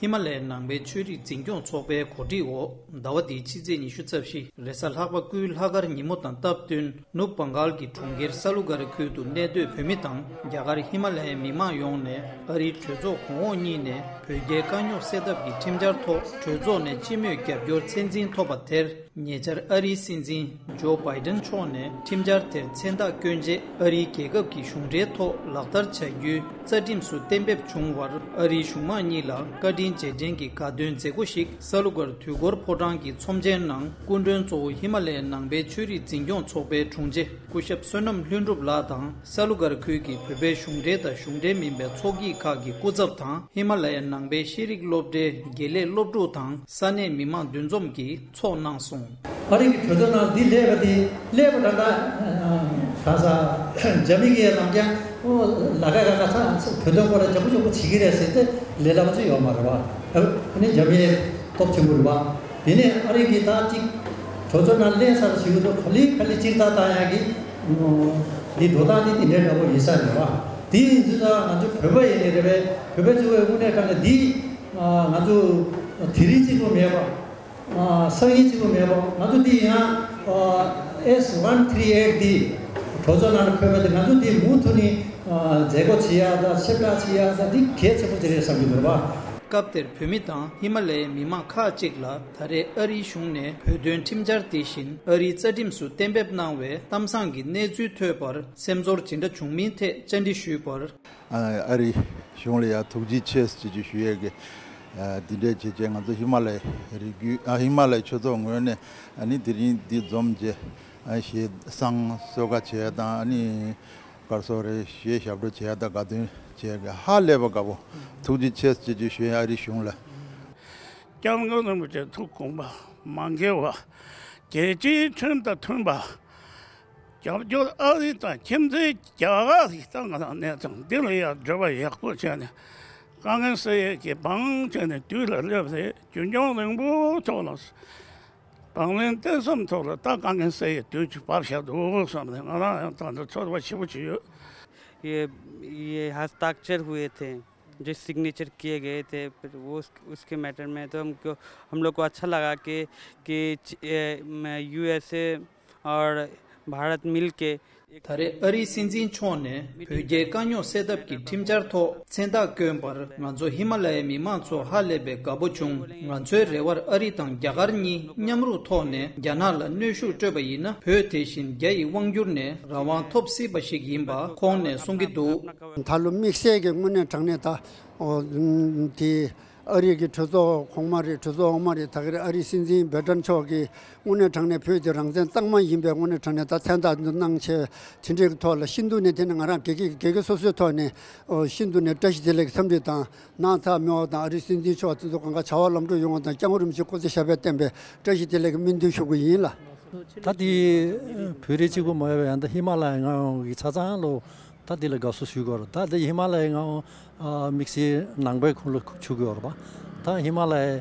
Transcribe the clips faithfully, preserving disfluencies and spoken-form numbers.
ཧི་མ་ལ་ཡའི་ནང་པའི་ཆོས་རིག་འཛིན་སྐྱོང་ཚོགས་པའི་གོ་སྒྲིག་འོག་ཟླ་བ་འདིའི་ཕྱི་ཚེས་ཉི་ཤུ་རྩ་བཞི་རེས་གཟའ་ལྷག་པ་སྐུའི་ལྷག་དཀར་ཉིན་མོ་དང་སྟབས་བསྟུན། ནུབ་བང་གཱལ་གྱི་གྲོང་ཁྱེར་ས་ལུ་གྷ་རི་ཁུལ་དུ་གནས་སྡོད་བོད་མི་དང་རྒྱ་གར་ཧི་མ་ལ་ཡའི་མི་མང་ཡོངས་ནས་ཨ་རིའི་གྲོས་ཚོགས་གོང་འོག་གཉིས་ནས་བོད་རྒྱའི་དཀའ་རྙོག་སེལ་ཐབས་ཀྱི་ཁྲིམས་འཆར་ཐོག་གྲོས་ཚོགས་ནས་སྤྱི་མོས་རྒྱབ་སྐྱོར་མཚན་འཛིན་ཐོབ་པ་དེར། ཉེ་ཆར་ཨ་རིའི་སྲིད་འཛིན་ཇོ་བྷའི་ཏན་མཆོག་ནས་ཁྲིམས་འཆར་དེར་མཚན་རྟགས་བསྐྱོན་རྗེས། ཨ་རིའི་རྒྱལ་ཁབ་ཀྱི་གཞུང་འབྲེལ་ཐོག་ལག་བསྟར་བྱ་རྒྱུའི་རྩ་ཁྲིམས་སུ་གཏན་འབེབས་བྱུང་བར། ཨ་རིའི་གཞུང་མང་གཉིས་ལ་བཀའ་དྲིན་རྗེས་དྲན་གྱི་དགའ་སྟོན་མཛད་སྒོ་ཞིག་ས་ལུ་སྒར་དུས་འཁོར་ཕོ་བྲང་གི་ཚོམས་ཆེན་ནང་། སྐུ་མགྲོན་གཙོ་བོ་ཧི་མ་ལ་ཡའི་ནང་པའི་ཆོས་རིག་འཛིན་སྐྱོང་ཚོགས་པའི་དྲུང་ཆེ་སྐུ་ཞབས་བསོད་ནམས་ལྷུན་གྲུབ་ལགས་དང་། ས་ལུ་སྒར་ཁུལ་གྱི་བོད་པའི་གཞུང་འབྲེལ་དང་གཞུང་འབྲེལ་མིན་པའི་ཚོགས་སྐྱིད་ཁག་གི་སྐུ་ཚབ་དང་། ཧི་མ་ལ་ཡའི་ནང་པའི་ཤེས་རིག་སློབ་གྲྭའི་དགེ་ལས་སློབ་ཕྲུག་དང་ས་གནས་མི་མང་འདུ་འཛོམས་ཀྱིས་ཚོགས་གནང་སོང་། ཨ་རི་གི་གྲོས་ཚོགས་ནང་འདི་སླེབས་པ་དེ་སླེབས་པ་ད་ལྟ་ག་ས་འཇམ་མི་གི་ལམ་རྒྱང་ལ་ཀ་ག་ག་ཚ་བོད་དོན་སྐོར་ལ་ལྗང་པོ་ལྗང་པོ་བྱེད་ཀྱི་རེད་ཟེར་ཏེ་ལས་སླ་པོ་ཅིག་ཡོད་མ་རེད་བ། ཨ་ནི་འཇམ་མི་སྟོབས་ཆེན་པོ་རེད་བ། དེ་ནས་ཨ་རི་གི་ད་ཅིག་གྲོས་ཚོགས་ནང་སླེབས་ཚར་ཞིག་འདུག་ག་ལེ་ག་ལེ་སྤྱིར་བཏང་བཏང་ཡག་གི་འདི་འགྲོ་སྟངས་འདི་དེ་འདྲའི་འདྲ་པོ་ཡིན་ས་རེད་བ། དེ་ཡིན་ཚུལ་ཙང་ང་ཚོ་བོད་པ་ཡིན་ནི་རེད་པས། བོད་པའི་གཙོ་བོའི་དངོས་གནས་དྲང་གནས་འདི་ང་ཚོ་དེ་རིང་གཅིག་པུ་མེད་པ། ཨ། སང་ཉིན་གཅིག་པུ་མེད་པ། ང་ཚོ་འདི་ཡང་ཨ་S one three eight འདི་གྲོས་ཚོགས་ནང་ལ་འཁོད་པ་དེ་ང་ཚོ་འདི་མུ་མཐུད་ནས་ཨ་མཛད་སྒོ་བྱེད་ཡག་དང་ཞིབ་ཕྲ་བྱེད་ཡག་དང་འདི་གལ་ཆེན་པོ་ཅིག་རེད་བསམ་གྱི་འདུག་པ། སྐབས་དེར་བོད་མི་དང་ཧི་མ་ལ་ཡའི་མི་མང་ཁག་ཅིག་ལ་ད་རེས་ཨ་རིའི་གཞུང་ནས་བོད་དོན་ཁྲིམས་འཆར་དེ་བཞིན་ཨ་རིའི་རྩ་ཁྲིམས་སུ་གཏན་འབེབས་གནང་བའི་གཏམ་བཟང་གི་གནས་ཚུལ་ཐོས་པར་སེམས་ཚོར་ཇི་འདྲ་བྱུང་མིན་ཐད་བཅར་འདྲི་ཞུས་པར། ཨ་རི་གཞུང་ལ་ཡང་ཐུགས་རྗེ་ཆེ་ཞེས་ཞུ་ཡས་ཀྱི་འདི་འདྲའི་བྱས་རྗེས་ང་ཚོ་ཧི་མ་ལ་ཡའི་རི་རྒྱུད་ཨ་ཧི་མ་ལ་ཡའི་ཆོས་ཚོགས་ངོས་ནས་ཨ་ནི་དེ་རིང་འདི་འཛོམས་རྗེས་ཨ་ཞེས་བསང་གསོལ་ཁ་བྱས་དང་ཨ་ནི་དཀར་གསོལ་རེ་ཞེས་ཞབས་བྲོ་བྱས་དང་དགའ་སྟོན་བྱས་ཀྱི་ཧ་ལས་པ་དགའ་པོ་ཐུགས་རྗེ་ཆེ་ཞེས་ཞུ་ཡས་ཨ་རི་གཞུང་ལ། སྐྱབས་མགོན་རིན་པོ་ཆེ་ཐུགས་དགོངས་པ་མ་འགལ་བ། རྒྱལ་སྤྱིའི་ཁྲིམས་དང་མཐུན་པ། རྒྱབ་སྐྱོར་ཨ་རི་དང་ཁྱིམ་མཚེས་རྒྱ་གར་ཞིག་ད་ང་རང་གནས་སྟངས་འདི་ལ་ཡང་འབྲེལ་བ་ཡག་པོ་བྱས་ནས་དཀའ་ངལ་སེལ་ཡས་ཀྱི་བང་བྱས་ནས་དུས་ལ་སླེབས་ཏེ་རྒྱུན་འཁྱོངས་རིང་པོ་ཐོག་ལ་བང་ལེན་བརྟན་གསུམ་ཐོག་ལ་ད་དཀའ་ངལ་སེལ་ཡས་དུས་ཅིག་བབས་བཞག་འདུག་བསམ་ནས་ང་རང་ཡང་ད་ལྟ་ཚོར་བ་ཞེ་པོ་ཅིག་ཡོད། ये ये हस्ताक्षर हुए थे, जो सिग्नेचर किए गए थे, फिर वो उस, उसके मैटर में तो हमको, हम लोग को अच्छा लगा कि कि यूएसए और भारत मिल के ད་རེས་ཨ་རིའི་སྲིད་འཛིན་མཆོག་ནས་བོད་རྒྱའི་དཀའ་རྙོག་སེལ་ཐབས་ཀྱི་ཁྲིམས་འཆར་ཐོག་མཚན་རྟགས་བསྐྱོན་པར་ང་ཚོ་ཧི་མ་ལ་ཡའི་མི་མང་ཚོ་ཧ་ལས་པའི་དགའ་པོ་བྱུང་། ང་ཚོའི་རེ་བར་ཨ་རི་དང་རྒྱ་གར་གཉིས་མཉམ་རུབ་ཐོག་ནས་རྒྱ་ནག་ལ་གནོན་ཤུགས་སྤྲོད་པ་ཡིན་ན་བོད་དེ་བཞིན་རྒྱ་ཡི་དབང་སྒྱུར་ནས་རང་དབང་ཐོབ་སྲིད་པ་ཞིག་ཡིན་པ་ཁོང་ནས་གསུང་གི་འདུག་ད་ལོ་དམིགས་བསལ་གྱི་དངོས་གནས་དྲང་གནས་ད་ཨོ་དེ་ཨ་རི་གི་གྲོས་ཚོགས་གོང་མ་རེད། གྲོས་ཚོགས་འོག་མ་རེད། ད་གི་རེད། ཨ་རིའི་སྲིད་འཛིན་བྷའི་ཏན་མཆོག་གིས་དངོས་གནས་དྲང་གནས་བོད་ཀྱི་རང་བཙན་གཙང་མ་ཡིན་པའི་དངོས་གནས་དྲང་གནས་ད་མཚན་རྟགས་འདི་གནང་བྱས་དེ་འདྲའི་ཐོག་ལ་ཤིན་ཏུ་ནས་དེ་ནི་ང་རང་སྒེར་གྱི་སྒེར་གྱི་སོ་སོའི་ཐོག་ནས་ཨོ་ཤིན་ཏུ་ནས་བཀྲ་ཤིས་བདེ་ལེགས་འཚམས་འདྲི་དང་གནང་ཚར་མེད་པ་དང་། ཨ་རིའི་སྲིད་འཛིན་མཆོག་དེ་ཚོ་གང་ག་བྱ་བ་ལམ་འགྲོ་ཡོང་བ་དང་། སྐྱབས་མགོན་རིན་པོ་ཆེ་སྐུ་ཚེ་ཞབས་པད་བརྟན་པའི་བཀྲ་ཤིས་བདེ་ལེགས་ཀྱི་སྨོན་འདུན་ཞུ་གི་ཡིན་ལ། ད་དེ་བོད་རིགས་གཅིག་པུ་མ་ཡིན་པའི་ཡང་ད་ཧི་མ་ལ་ཡའི་མངའ་དབང་གི་ཆ་ཚང་ལོ། ད་འདི་ལ་དགའ་བསུ་ཞུ་དགོས་རེད། ད་འདི་ཧི་མ་ལ་ཡའི་མངའ་དབང་དམིགས་བསལ་ནང་པའི་ཁོངས་ལ་ཞུ་དགོས་རེད་པ། ད་ཧི་མ་ལ་ཡའི་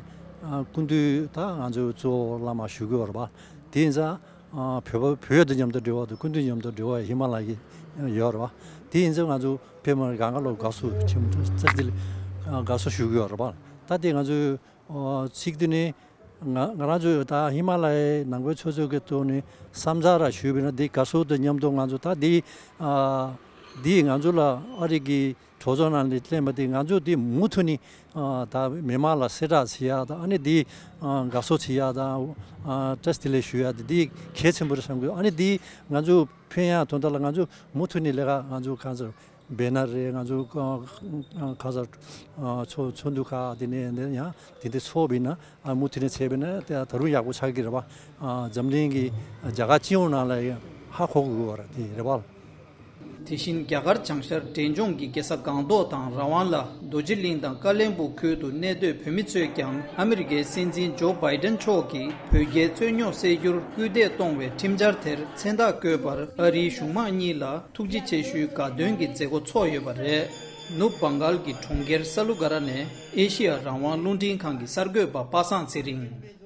སྐུ་མདུན་ད་ང་ཚོའི་གཙོ་བོ་བླ་མ་ཞུ་དགོས་རེད་པ། དེ་ཡིན་ཙང་བོད་པ་བོད་དང་མཉམ་དུ་འབྲེལ་བ་དང་སྐུ་མདུན་མཉམ་དུ་འབྲེལ་བ་ཧི་མ་ལ་ཡའི་ཡོད་རེད་པ། དེ་ཡིན་ཙང་ང་ཚོ་བོད་མི་གང་ག་ལ་དགའ་བསུ་ཆེན་པོ་བསྩལ་ཏེ་དགའ་བསུ་ཞུ་དགོས་རེད་པ། ད་དེ་ང་ཚོའི་ཨོ་གཅིག་དེ་ནི་ང་ང་རང་ཚོས་ད་ཧི་མ་ལ་ཡའི་ནང་པའི་ཆོས་ཚོགས་ཀྱི་ཐོག་ནས་བསམ་ཚུལ་ར་ཞུས་པ་ཡིན་ན། འདི་དགའ་བསུ་དང་མཉམ་དུ་ང་ཚོ་ད་འདི་ཨ་འདི་ང་ཚོ་ལ་ཨ་རི་གི་གྲོས་ཚོགས་ནང་ནས་གླེང་བ་འདི་ང་ཚོ་འདི་མུ་མཐུད་ནས་ཨ་ད་མི་མང་ལ་གསལ་བསྒྲགས་བྱེད་ཡག་དང་། ཨ་ནི་འདི་ཨ་དགའ་བསུ་བྱེད་ཡག་དང་། ཨ་བཀྲ་ཤིས་བདེ་ལེགས་ཞུ་ཡག་འདི་འདི་གལ་ཆེན་པོ་རེད་བསམ་གི། ཨ་ནི་འདི་ང་ཚོ་ཕན་ཡག་དོན་དག་ལ་ང་ཚོ་མུ་མཐུད་ནས་ལས་ཀ་ང་ཚོ་གང་ཟེར། བེ་ནར་རེད། ང་ཚོ་ཁ་ས་ཚོགས་ཚོགས་འདུ་ཁག་དེ་ནས་ཡང་དེ་འདྲ་ཚོགས་པ་ཡིན་ན། ཨ་མུ་མཐུད་ནས་བྱས་པ་ཡིན་ན་ད་རུང་ཡག་པོ་ཆགས་ཀྱི་རེད་པ། འཛམ་གླིང་གི་རྒྱ་གར་སྤྱི་ཡོངས་ནང་ལ་ཧ་གོ་དགོས་པ་རེད། དེ་རེད་པ། དེ་བཞིན་རྒྱ་གར་བྱང་ཤར་འབྲས་ལྗོངས་ཀྱི་རྒྱལ་ས་སྒང་ཏོག་དང་ར་ཝང་ལ་རྡོ་རྗེ་གླིང་དང་ཀ་བློན་སྦུག་ཁུལ་དུ་གནས་སྡོད་བོད་མི་ཚོས་ཀྱང་ཨ་མི་རི་ཀའི་སྲིད་འཛིན་ཇོ་བྷའི་ཏན་མཆོག་གིས་བོད་རྒྱའི་རྩོད་རྙོག་སེལ་རྒྱུར་སྐུལ་འདེད་གཏོང་བའི་ཁྲིམས་འཆར་དེར་མཚན་རྟགས་བཀོད་པར་ཨ་རིའི་གཞུང་མང་གཉིས་ལ་ཐུགས་རྗེ་ཆེ་ཞུའི་དགའ་སྟོན་གྱི་མཛད་སྒོ་ཚོགས་ཡོད་པ་རེད། ནུབ་བང་གཱལ་གྱི་གྲོང་ཁྱེར་ས་ལུ་ག་ར་ནས་ཨེ་ཤི་ཡ་རང་དབང་རླུང་འཕྲིན་ཁང་གི་གསར་འགོད་པ་པ་སངས་ཚེ་རིང་།